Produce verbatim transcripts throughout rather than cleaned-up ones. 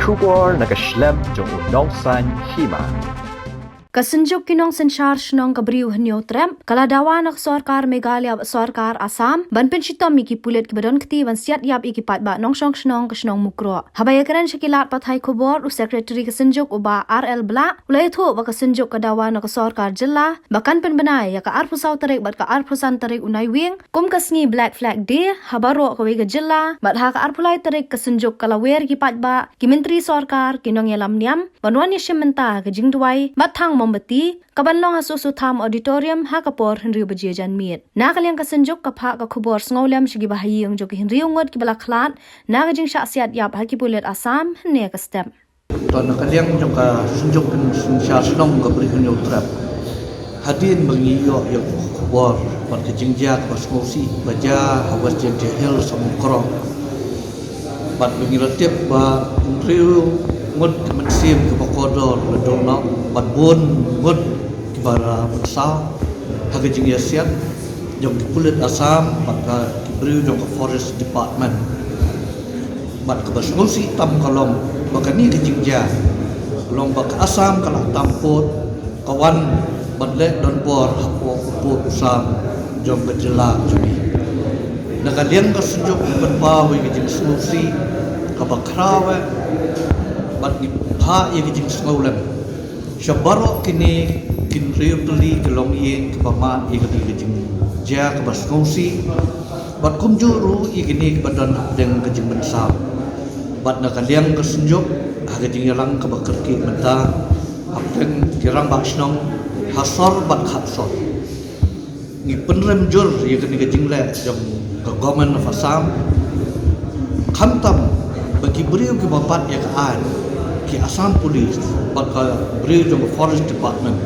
Khubor na ka shlem jong u Nongsaiñ Hima. Ka Synjuk ki Nongsynshar Shnong ka Bri u Hynñiewtrep ka la dawa na ka Sorkar Meghalaya bad Sorkar Assam ban pynshitom ïa ki pulit kiba don kti ban siat ïap ïa ki paidbah nongshong shnong ka shnong Mukroh. Haba ïakren sha ki lad pathai khubor, u Secretary ka Synjuk, u Bah R L Blah, u la ïathuh ba ka Synjuk ka dawa na ka Sorkar Jylla ba kan pynbna ïa ka arphew saw tarik bad ka arphew san tarik u Naiwieng kum ka sngi Black Flag Day ha baroh kawei ka jylla, bad ha ka arphew lai tarik ka Synjuk ka la wer ïa ki paidbah, ki myntri sorkar, ki nongïalam niam ban wan ïashim bynta ha ka jingduwai bad thang mombati, kaban long ha Soso Tham Auditorium ha ka por hynriew baje janmiet. Na ka liang ka Synjuk ka phah ka khubor sngewlem sha ki bahaïing jong ki hynriew ngut kiba la khlad na ka jingshah siat ïap ha ki pulit Assam hynne ka step. To, na ka liang jong ka Synjuk ki Nongsynshar Shnong ka Bri u Hynñiewtrep, hadien ba ngi ïoh ïa ka khubor bad ka jingjia kaba sngewsih ba jia ha West Jaiñtia Hills, ha Mukroh, bad ba ngi la tip ba hynriew ngut ki mynsiem kiba kordor la don noh bad bun ngut kiba la mynsaw ha ka jingïasiat jong ki pulit Assam bad ka, ki briew jong ka Forest Department. Bad kaba sngewsih tam ka long ba kane ka jingjia ka long ba ka Assam ka la tam pud, ka wan ban leh donbor hapoh u pud u sam jong ka jylla jong ngi. Na ka liang ka Synjuk ngi pynpaw ïa ka jingsngewsih kaba khraw eh bad ngi phah ïa ka jingsngewlem sha baroh kine ki hynriew tylli ki longïing kiba mad ïa kane ka jingjia kaba sngewsih, bad kumjuh ruh ïa kine kiba don hapdeng ka jingmynsaw. Bad na ka liang ka Synjuk, ha ka jingïalang kaba kyrkieh mynta hapdeng ki rangbah shnong ha sor bad khap sor, ngi pynrem jur ïa kane ka jingleh jong ka Government of Assam, khamtam ba ki briew kiba bat ïa ka aiñ, ki Assam Police bad ka briew jong ka Forest Department,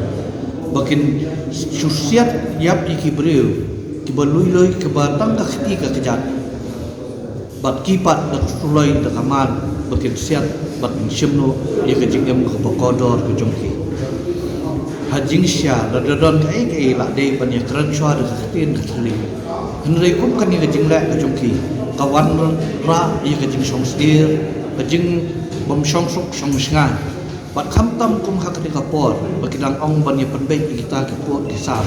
ba kin shu siat ïap ïa ki briew kiba lui lui, kiba tang ka kti ka kjat. Bad ki pat da ka suloi da ka man ba kin siat bad kin shim noh ïa ka jingim kaba kordor ka jong ki. Ha jingshisha lada don kaei kaei la dei ban ïakren shuwa da ka ktien ka thylli. Hynrei kum kane ka jingleh ka jong ki ka wanrah ïa ka jingshongsdier, ka jingbymshongsuk shongshngaiñ. Bad khamtam kum ha kane ka por ba ki dang ong ban ïa pynbeit ïa kita ki pud ki sam,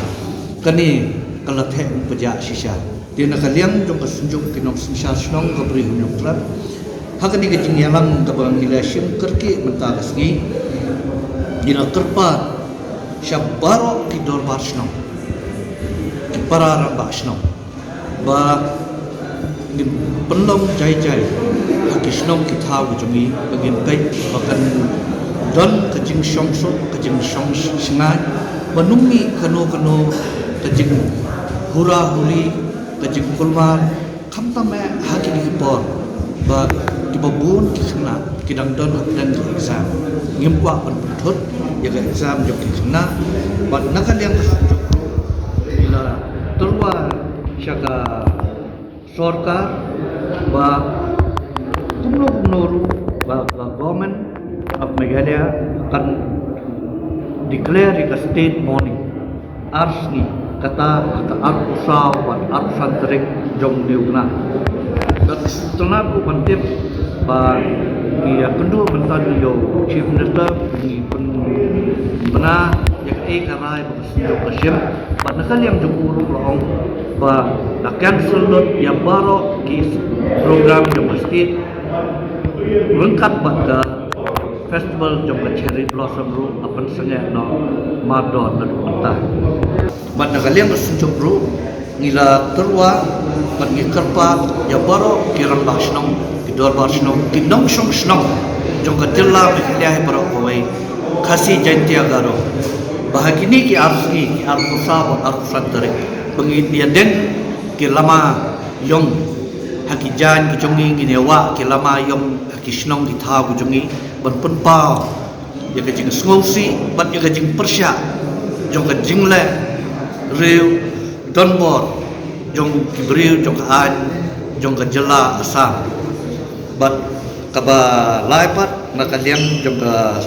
kane ka la theh umphniang shisha. Te na ka liang jong ka Synjuk ki Nongsynshar Shnong ka Bri u Hynñiewtrep, ha kane ka jingïalang kaba ngi la shim kyrkieh mynta ka sngi, ngi la kyrpad sha baroh ki dorbar shnong, ki para rangbah shnong, ba ngin pynlong jai jai ha ki shnong ki thaw ki jong ngi, ba ngin peit ba kan don ka jingshongsuk, ka jingshongshngaiñ, ba ym mih kano kano ka jinghura huri, ka jingkulmar, khamtam eh ha kine ki por ba kiba bun ki khynnah ki dang don hapdeng ka exam. Ngim kwah ban pynthut ïa ka exam jong ki khynnah. Bad na ka liang ka Synjuk ruh ngi la tyrwa sha ka sorkar ba kumno kumno ruh ba ka Government of Meghalaya kan declare ïa ka state mourning ar sngi, kata ha ka arphew saw bad arphew san tarik jong une u bnai. Bad sngewtynnat ruh ban tip ba ngi ïakynduh mynta ïa u Chief Minister, ngi pynbna ïa kaei ka rai ba ka Synjuk ka shim. Bad na ka liang jong u ruh la ong ba la cancel lut ïa baroh ki program jong ka state ryngkat bad ka festival jong ka Cherry Blossom ruh la pynsangeh noh mardor naduh mynta. Bad na ka liang ka Synjuk ruh ngi la tyrwa bad ngi kyrpad ïa baroh ki rangbah shnong, ki dorbar shnong, ki nongshong shnong jong ka jylla Meghalaya baroh kawei, Khasi Jaiñtia Garo, ba ha kine ki ar sngi, ki arphew saw bad arphew san tarik, ba ngin ïadeng ki lama ïong ha ki jaiñ ki jong ngi, ngin ïawah ki lama ïong ha ki shnong ki thaw ki jong ngi, ban pynpaw ïa ka jingsngewsih bad ïa ka jingpyrshah jong ka jingleh riew donbor jong ki briew jong ka aiñ jong ka jylla Assam. Bad kaba lai pat, na ka liang jong ka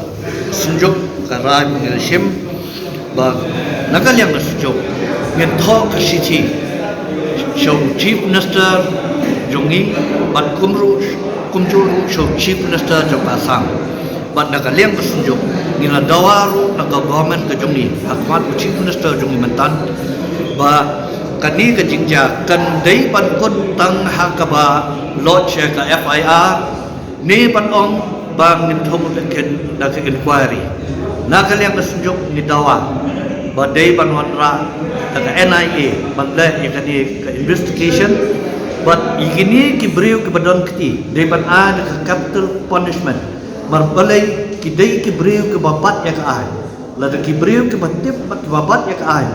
Synjuk, ka rai ba ngi la shim ba na ka liang ka Synjuk ngin thoh ka shithi sha u Chief Minister jong ngi, bad kumjuh Kumjuh ruh sha u Chief Minister jong ka Assam. Bad na ka liang ka Synjuk, ngi la dawa ruh na ka government ka jong ngi, ha khmat u Chief Minister jong ngi mynta, ba kane ka jingjia kan dei ban kut tang ha kaba lodge ïa ka F I R, ne ban ong ba ngin thung da ka, da ka inquiry. Na ka liang ka Synjuk ngi dawa ba dei ban wanrah da ka N I A ban leh ïa kane ka investigation. Bad ïa kine ki briew kiba don kti dei ban ai da ka capital punishment. Namar balei? Ki dei ki briew kiba bat ïa ka aiñ. Lada ki briew kiba tip bad kiba bat ïa ka aiñ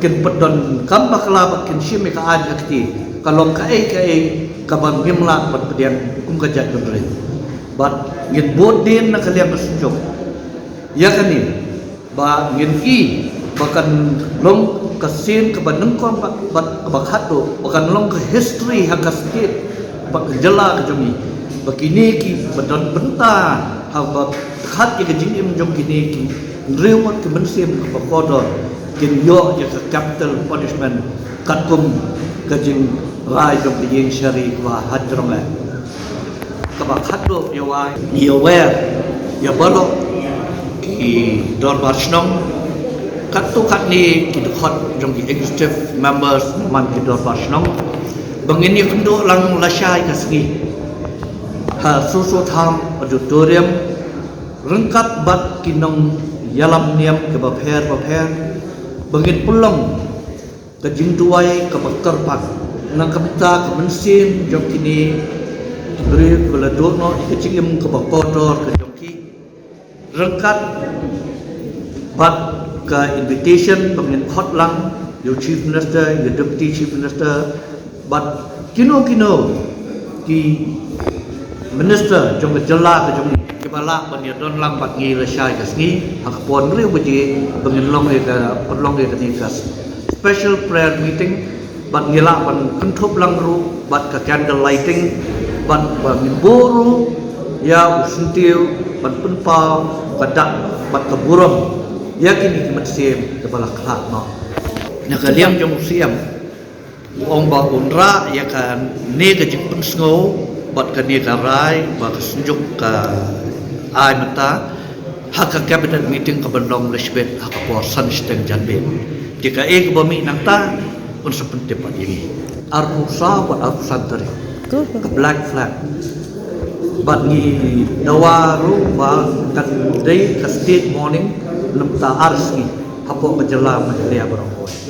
kin pat don kam bakla bad kin shim ïa ka aiñ ha kti, ka long kaei kaei kaba ngim lah ban pdiang kum ka jaitbynriew. Bad ngin bud dien na ka liang ka Synjuk ïa kane, ba ngin i ba kan long ka sien kaba nyngkong bad, bad kaba khatduh, ba kan long ka history ha ka state bad ka jylla ka jong ngi, ba kine kiba don bynta haba khat ïa ka jingim jong kine ki hynriew ngut ki mynsiem kaba kordor kin ïoh ïa ka capital punishment katkum ka jingrai jong ka ïing shari kaba hajrong eh. Kaba khatduh ïa wai, ïa wer ïa baroh ki dorbar shnong, katto katne ki dkhot jong ki executive members man ki dorbar shnong, ba ngin ïakynduh lang lashai ka sngi ha Soso Tham Auditorium, ryngkat bad ki nongïalam niam kiba pher bapher, ba ngin pynlong ka jingduwai kaba kyrpang na ka bynta ka mynsiem jong kine ki briew kiba la duh noh ïa ka jingim kaba kordor ka jong ki, ryngkat bad ka invitation ba ngin khot lang ïa u Chief Minister, ïa u Deputy Chief Minister, bad kino kino ki minister jong ka jylla ka jong ngi kiba lah ban ïadon lang bad ngi lashai ka sngi ha ka por hynriew baje, ba ngin long ïa ka, pynlong ïa kane ka special prayer meeting, bad ngi lah ban kynthup lang ruh bad ka candle lighting, bad ba ngin buh ruh ïa u syntiew ban pynpaw ka dak bad ka burom ïa kine ki mynsiem kiba la khlad noh. Na ka liang jong u Syiem, u ong ba un rah ïa kane ka jingpynsngew bad kane ka rai ba ka Synjuk ka ai mynta ha ka cabinet meeting kaban long lashbit ha ka por san shiteng janmiet. Te kaei kaba mih nangta un sa pyntip pat ïa ngi. Arphew saw bad arphew san tarik ka Black Flag. Bad ngi dawa ruh ba kan dei ka state mourning na ka bynta ar sngi hapoh ka jylla Meghalaya baroh kawei.